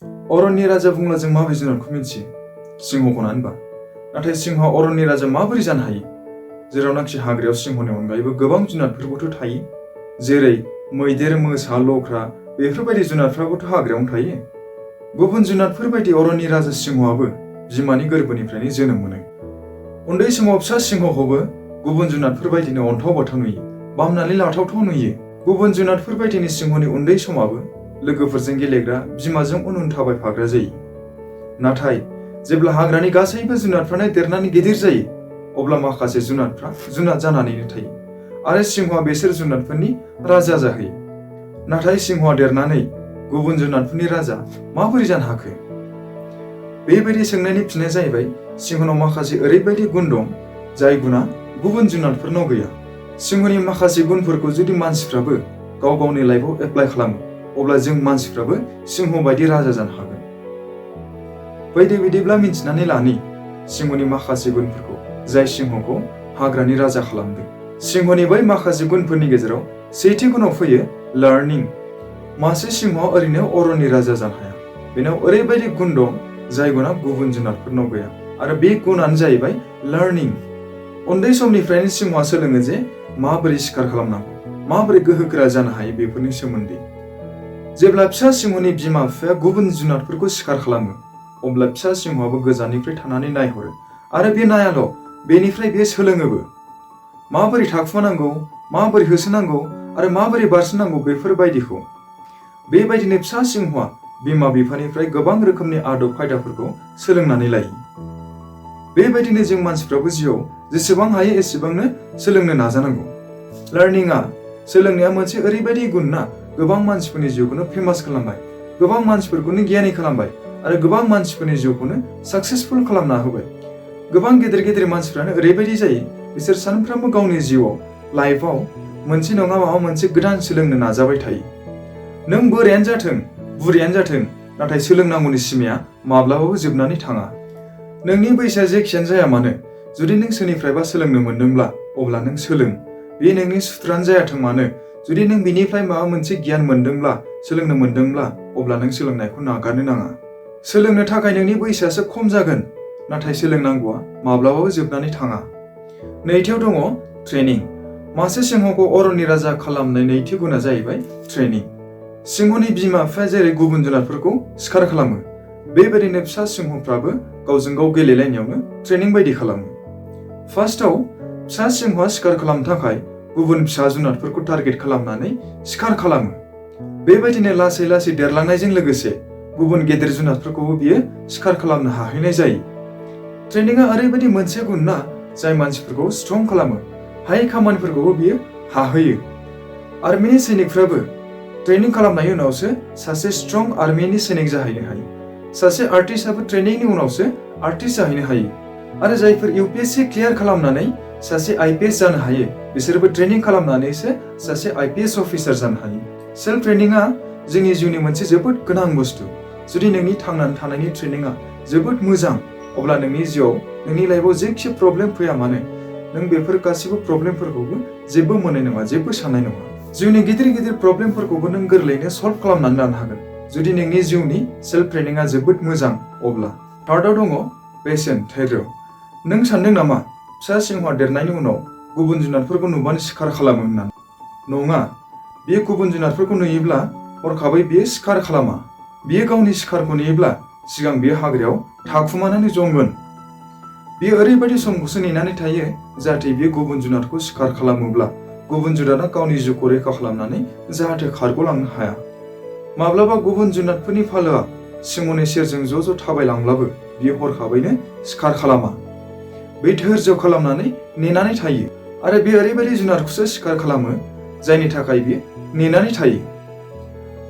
अरननि राजा बुंब्ला जों माबे जुनारखौ मिन्थियो? सिंहखौ ना होनबा? नाथाय सिंहआ अरननि राजा माबोरै जानो हायो? जेरावनाखि हाग्रायाव सिंहनि अनगायैबो गोबां जुनारफोरबोथ' थायो। जेरै मैदेर, मोसा, लख्रा बेफोरबायदि जुनारफ्राबोथ' हाग्रायावनो थायो। गुबुन जुनारफोर बायदि अरननि राजा सिंहआबो बिमानि गोरबोनिफ्रायनो जोनोम मोनो। उन्दै समाव फिसा सिंहखौबो गुबुन जुनारफोर बायदिनो अन्थाव बाथाव नुयो, बामनानै लाथावथाव नुयो। गुबुन जुनारफोर बायदिनो सिंहनि उन्दै समाबो लोगोफोरजों गेलेग्रा, बिमाजों उन उन थाबायफाग्रा जायो। नाथाय जेब्ला हाग्रानि गासैबो जुनारफ्रानो देरनानै गिदिर जायो, अब्ला माखासे जुनारफ्रा जुनार जानानैनो थायो आरो सिंहआ बेसोर जुनारफोरनि राजा जाहैयो। नाथाय सिंहआ देरनानै गुबुन जुनारफोरनि राजा माबोरै जानो हाखो? बेबायदि सोंनायनि फिननाया जाहैबाय सिंहनाव माखासे ओरैबायदि गुन दं जाय गुना गुबुन जुनारफोरनाव गैया। सिंहनि माखासे गुनफोरखौ जुदि मानसिफ्राबो गाव गावनि लाइफआव एप्लाइ खालामो, अब्ला जों मानसिफ्राबो सिंह बायदि राजा जानो हागोन। बिदिब्ला मिन्थिनानै लानि सिंहनि माखासे गुनफोरखौ जाय सिंहखौ हाग्रानि राजा खालामदों। सिंहनि बै माखासे गुनफोरनि गेजेराव सेथि गुनाव फैयो लार्निं। मासे सिंहआ ओरैनो अरननि राजा जानो हाया। बेनाव ओरैबायदि गुन दं जाय गुना गुबुन जुनारफोरनाव गैया आरो बे गुनानो जाहैबाय लार्निं। उन्दै समनिफ्रायनो सिंहआ सोलोङो जे माबोरै शिकार खालामनांगौ, माबोरै गोहोगोरा जानो हायो बेफोरनि सोमोन्दै। जेब्ला फिसा सिंहनि बिमा बिफाया गुबुन जुनारफोरखौ शिकार खालामो, अब्ला फिसा सिंहआबो गोजाननिफ्राय थानानै नायहरो आरो बे नायाल', बेनिफ्राय बे सोलोङोबो। माबोरै थाखुमानांगौ, माबोरै होसोनांगौ आरो माबोरै बारसोनांगौ बेफोरबायदिखौ। बेबायदिनो फिसा सिंहआ बिमा बिफानिफ्राय गोबां रोखोमनि आदब खायदाफोरखौ सोलोंनानै लायो। बेबायदिनो जों मानसिफ्राबो जिउआव जेसेबां हायो एसेबांनो सोलोंनो नाजानांगौ। सोलोंनाया मोनसे ओरैबायदि गुन ना, गोबां मानसिफोरनि जिउखौनो फेमास खालामबाय, गोबां मानसिफोरखौनो गियानि खालामबाय आरो गोबां मानसिफोरनि जिउखौनो साक्सेसफुल खालामना होबाय। गोबां गेदेर गेदेर मानसिफ्रानो ओरैबायदि जायो, बिसोर सानफ्रोमबो गावनि जिउआव, लाइफआव मोनसे नङा माबा मोनसे गोदान सोलोंनो नाजाबाय थायो। नों बोरायानो जाथों, बुरैयानो जाथों, नाथाय सोलोंनांगौनि सिमाया माब्लाबाबो जोबनानै थाङा। नोंनि बैसोआ जेखियानो जाया मानो, जुदि नों सोरनिफ्रायबा सोलोंनो मोनदोंब्ला अब्ला नों सोलों। बे नोंनि सुथुरानो जायाथों मानो, जुदि नों बिनिफ्राय माबा मोनसे गियान मोनदोंब्ला, सोलोंनो मोनदोंब्ला, अब्ला नों सोलोंनायखौ नागारनो नाङा। सोलोंनो थाखाय नोंनि बैसोआसो खम जागोन, नाथाय सोलोंनांगौआ माब्लाबाबो जोबनानै थाङा। नैथियाव दङ ट्रेनिं। मासे सिंहखौ अरननि राजा खालामनाय नैथि गुना जाहैबाय ट्रेनिं। सिंहनि बिमा बिफाया जेरै गुबुन जुनारफोरखौ शिकार खालामो, बेबायदिनो फिसा सिंहफ्राबो गावजों गाव गेलेलायनायावनो ट्रेनिं बायदि खालामो। फार्स्टआव फिसा सिंहआ शिकार खालामनो थाखाय गुबुन फिसा जुनारफोरखौ टारगेट खालामनानै शिकार खालामो। बेबायदिनो लासै लासै देरलांनायजों लोगोसे गुबुन गेदेर जुनारफोरखौबो बियो शिकार खालामनो हाहैनाय जायो। ट्रेनिंआ ओरैबायदि मोनसे गुन ना, जाय मानसिफोरखौ स्ट्रं खालामो, हायै खामानिफोरखौबो बियो हाहोयो। आर्मिनि सैनिकफ्राबो ट्रेनिं खालामनायनि उनावसो सासे स्ट्रं आर्मिनि सैनिक जाहैनो हायो। सासे आर्टिस्टआबो ट्रेनिंनि उनावसो आर्टिस्ट जाहैनो हायो। आरो जायफोर UPSC क्लियार खालामनानै सासे IPS जानो हायो, बिसोरबो ट्रेनिं खालामनानैसो सासे IPS अफिसार जानो हायो। सेल्फ ट्रेनिंआ जोंनि जिउनि मोनसे जोबोद गोनां बुस्थु। जुदि नोंनि थांनानै थानायनि ट्रेनिंआ जोबोद मोजां, अब्ला नोंनि जिउआव, नोंनि लाइफआव जेखि प्रब्लेम फैया मानो, नों बेफोर गासिबो प्रब्लेमफोरखौबो जेबो मोननाय नङा, जेबो साननाय नङा। जिउनि गिदिर गिदिर प्रब्लेमफोरखौबो नों गोरलैयैनो सल्भ खालामनानै लानो हागोन, जुदि नोंनि जिउनि सेल्फ ट्रेनिंआ जोबोद मोजां अब्ला। थार्डआव दङ पेशेन्ट, धैर्य। नों सानदों नामा फिसा सिंहआ देरनायनि उनाव गुबुन जुनारफोरखौ नुबानो शिकार खालामो होननानै? नङा, बियो गुबुन जुनारफोरखौ नुयोब्ला हरखाबै बियो शिकार खालामा। बियो गावनि शिकारखौ नुयोब्ला सिगां बियो हाग्रायाव थाखुमानानै जमगोन। बियो ओरैबायदि समखौसो नेनानै थायो जाहाथे बियो गुबुन जुनारखौ शिकार खालामोब्ला गुबुन जुनारा गावनि जिउखौ रैखा खालामनानै जाहाथे खारग'लांनो हाया। माब्लाबा गुबुन जुनारफोरनि फालोआ सिंहनि सेरजों ज' ज' थाबायलांब्लाबो बियो हरखाबैनो शिकार खालामा। बे धैर्य खालामनानै नेनानै थायो आरो बे ओरैबायदि जुनारखौसो शिकार खालामो जायनि थाखाय बियो नेनानै थायो।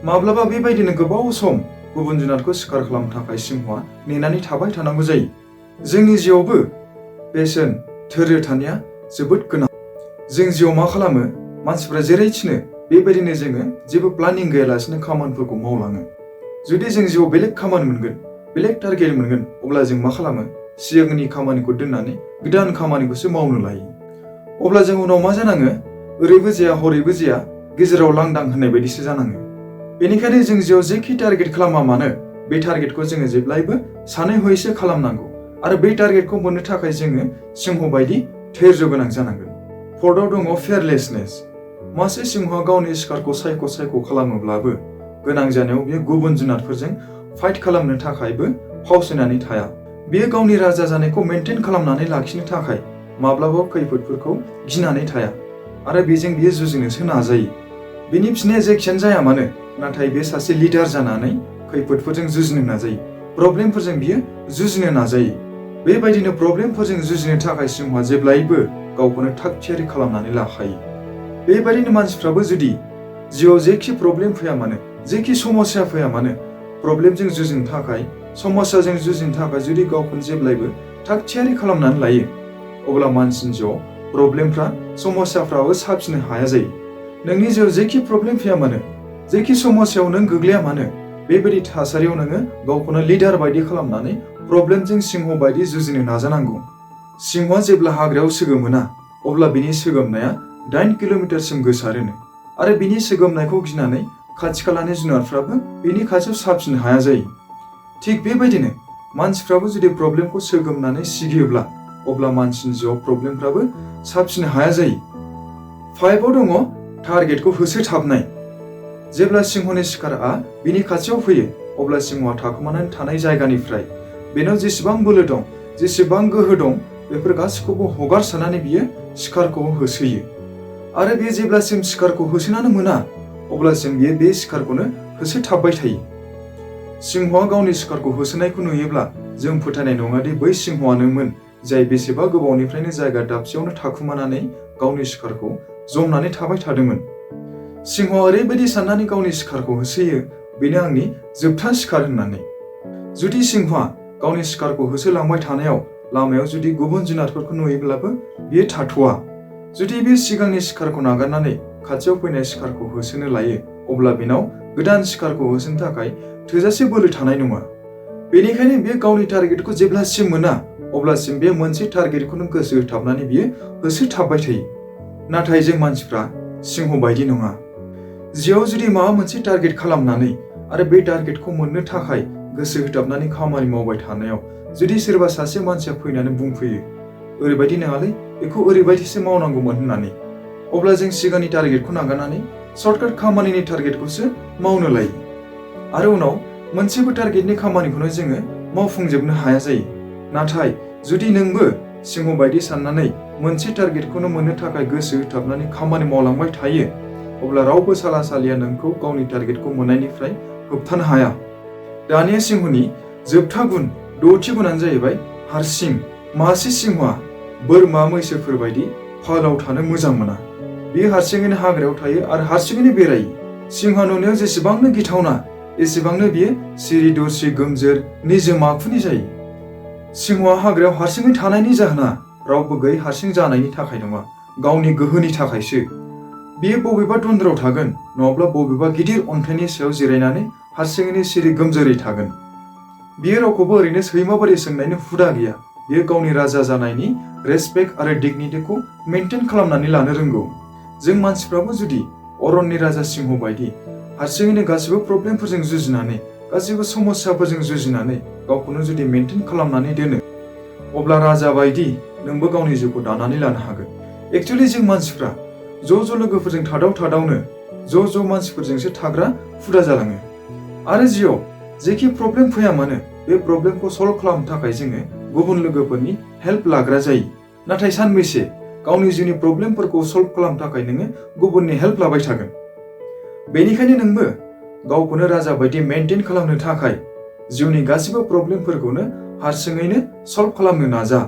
माब्लाबा बेबायदिनो गोबाव सम गुबुन जुनारखौ शिकार खालामनो थाखाय सिंहआ नेनानै थाबाय थानांगौ जायो। जोंनि जिउआवबो पेशेन्ट, धैर्य थानाया जोबोद गोनां। जों जिउआव मा खालामो, मानसिफ्रा जेरै थिनो बेबायदिनो जोङो जेबो प्लानिं गैयालासिनो खामानिफोरखौ मावलाङो। जुदि जों जिउआव बेलेग खामानि मोनगोन, बेलेग टारगेट मोनगोन, अब्ला जों मा खालामो, सिगांनि खामानिखौ दोननानै गोदान खामानिखौसो मावनो लायो। अब्ला जों उनाव मा जानाङो, ओरैबो जाया हरैबो जाया, गेजेराव लांदां होननाय बायदिसो जानाङो। बेनिखायनो जों जिउआव जेखि टारगेट खालामा मानो बे टारगेटखौ जोङो जेब्लायबो सानै हयैसो खालामनांगौ आरो बे टारगेटखौ मोननो थाखाय जोङो सिंह बायदि धैर्य गोनां जानांगोन। फर्थआव दङ fearlessness। मासे सिंहआ गावनि शिकारखौ सायख' खालामोब्लाबो गोनां जानायाव बियो गुबुन जुनारफोरजों फाइट खालामनो थाखायबो फावसायनानै थाया। बियो गावनि राजा जानायखौ मेनटेन खालामनानै लाखिनो थाखाय माब्लाबाबो खैफोदफोरखौ गिनानै थाया आरो बेजों बियो जुजिनोसो नाजायो। बिनि फिननाया जेखियानो जाया मानो, नाथाय बे सासे लिडार जानानै खैफोदफोरजों जुजिनो नाजायो, प्रब्लेमफोरजों बियो जुजिनो नाजायो। बेबायदिनो प्रब्लेमफोरजों जुजिनो थाखाय सिंहआ जेब्लायबो गावखौनो थाग थियारि खालामनानै लाखायो। बेबायदिनो मानसिफ्राबो जुदि जिउआव जेखि प्रब्लेम फैया मानो, जेखि समस्या फैया मानो, प्रब्लेमजों जुजिनो थाखाय, समस्याजों जुजिनो थाखाय जुदि गावखौनो जेब्लायबो थाग थियारि खालामनानै लायो, अब्ला मानसिनि जिउआव प्रब्लेमफ्रा, समस्याफ्राबो साफिनो हाया जायो। नोंनि जिउआव जेखि प्रब्लेम फैया मानो, जेखि समस्यायाव नों गोग्लैया मानो, बेबायदि थासारियाव नोङो गावखौनो लिडार बायदि खालामनानै प्रब्लेमजों सिंह बायदि जुजिनो नाजानांगौ। सिंहआ जेब्ला हाग्रायाव सोगोमोना, अब्ला बिनि सोगोमनाया 8 किल'मिटारसिम गोसारोनो आरो बिनि सोगोमनायखौ गिनानै खाथि खालानि जुनारफ्राबो बिनि खाथियाव साफिनो हाया जायो। थिग बेबायदिनो मानसिफ्राबो जुदि प्रब्लेमखौ सोगोमनानै सिगियोब्ला, अब्ला मानसिनि जिउआव प्रब्लेमफ्राबो साफिनो हाया जायो। 5आव दङ टारगेटखौ होसोथाबनाय। जेब्ला सिंहनि शिकारआ बिनि खाथियाव फैयो, अब्ला सिंहआ थाखोमानानै थानाय जायगानिफ्राय बेनाव जेसेबां बोलो दं, जेसेबां गोहो दं, बेफोर गासैखौबो हगारसारनानै बियो शिकारखौ होसोयो आरो बे जेब्लासिम शिकारखौ होसोनानै मोना, अब्लासिम बियो बे शिकारखौनो होसोथाबबाय थायो। सिंहआ गावनि शिकारखौ होसोनायखौ नुयोब्ला जों फोथायनाय नङादि बै सिंहआनोमोन जाय बेसेबा गोबावनिफ्रायनो जायगा दाबसेयावनो थाखुमानानै गावनि शिकारखौ जमनानै थाबाय थादोंमोन। सिंहआ ओरैबायदि साननानै गावनि शिकारखौ होसोयो, बेनो आंनि जोबथा शिकार होननानै। जुदि सिंहआ गावनि शिकारखौ होसोलांबाय थानायाव लामायाव जुदि गुबुन जुनारफोरखौ नुयोब्लाबो बियो थाथ'आ। जुदि बे सिगांनि शिकारखौ नागारनानै खाथियाव फैनाय शिकारखौ होसोनो लायो, अब्ला बेनाव गोदान शिकारखौ होसोनो थाखाय थोजासे बोलो थानाय नङा। बेनिखायनो बियो गावनि टारगेटखौ जेब्लासिम मोना, अब्लासिम बे मोनसे टारगेटखौनो गोसो होथाबनानै बियो होसोथाबबाय थायो। नाथाय जों मानसिफ्रा सिंह बायदि नङा। जिउआव जुदि माबा मोनसे टारगेट खालामनानै आरो बे टारगेटखौ मोननो थाखाय गोसो होथाबनानै खामानि मावबाय थानायाव जुदि सोरबा सासे मानसिया फैनानै बुंफैयो, ओरैबायदि नङालै, बेखौ ओरैबायदिसो मावनांगौमोन होननानै, अब्ला जों सिगांनि टारगेटखौ नागारनानै सर्टकाट खामानिनि टारगेटखौसो मावनो लायो आरो उनाव मोनसेबो टारगेटनि खामानिखौनो जोङो मावफुंजोबनो हाया जायो। नाथाय जुदि नोंबो सिंह बायदि साननानै मोनसे टारगेटखौनो मोननो थाखाय गोसो होथाबनानै खामानि मावलांबाय थायो, अब्ला रावबो साला सालिया नोंखौ गावनि टारगेटखौ मोननायनिफ्राय होबथानो हाया। दानिया सिंहनि जोबथा गुन, 6थि गुनानो जाहैबाय हारसिं। मासे सिंहआ बोरमा मैसोफोर बायदि फालोआव थानो मोजां मोना। बियो हारसिङैनो हाग्रायाव थायो आरो हारसिङैनो बेरायो। सिंहआ नुनायाव जेसेबांनो गिथावना, एसेबांनो बियो सिरि दरसि गोमजोर निजोम आखुनि जायो। सिंहआ हाग्रायाव हारसिङै थानायनि जाहोना रावबो गैयै हारसिं जानायनि थाखाय नङा, गावनि गोहोनि थाखायसो। बियो बबेबा दन्दराव थागोन, नङाब्ला बबेबा गिदिर अन्थाइनि सायाव जिरायनानै हारसिङैनो सिरि गोमजोरै थागोन। बियो रावखौबो ओरैनो सैमाबादि सोंनायनि हुदा गैया। बियो गावनि राजा जानायनि रेसपेक्ट आरो डिगनिटिखौ मेनटेन खालामनानै लानो रोंगौ। जों मानसिफ्राबो जुदि अरननि राजा सिंह बायदि हारसिङैनो गासिबो प्रब्लेमफोरजों जुजिनानै, गासिबो समस्याफोरजों जुजिनानै गावखौनो जुदि मेनटेन खालामनानै दोनो, अब्ला राजा बायदि नोंबो गावनि जिउखौ दानानै लानो हागोन। एक्चुअलि जों मानसिफ्रा ज' लोगोफोरजों थादावनो, ज' मानसिफोरजोंसो थाग्रा हुदा जालाङो आरो जिउआव जेखि प्रब्लेम फैया मानो, बे प्रब्लेमखौ सल्भ खालामनो थाखाय जोङो गुबुन लोगोफोरनि हेल्प लाग्रा जायो। नाथाय सानबेसे गावनि जिउनि प्रब्लेमफोरखौ सल्भ खालामनो थाखाय नोङो गुबुननि हेल्प लाबाय थागोन? बेनिखायनो नोंबो गावखौनो राजा बायदि मेनटेन खालामनो थाखाय जिउनि गासिबो प्रब्लेमफोरखौनो हारसिङैनो सल्भ खालामनो नाजा।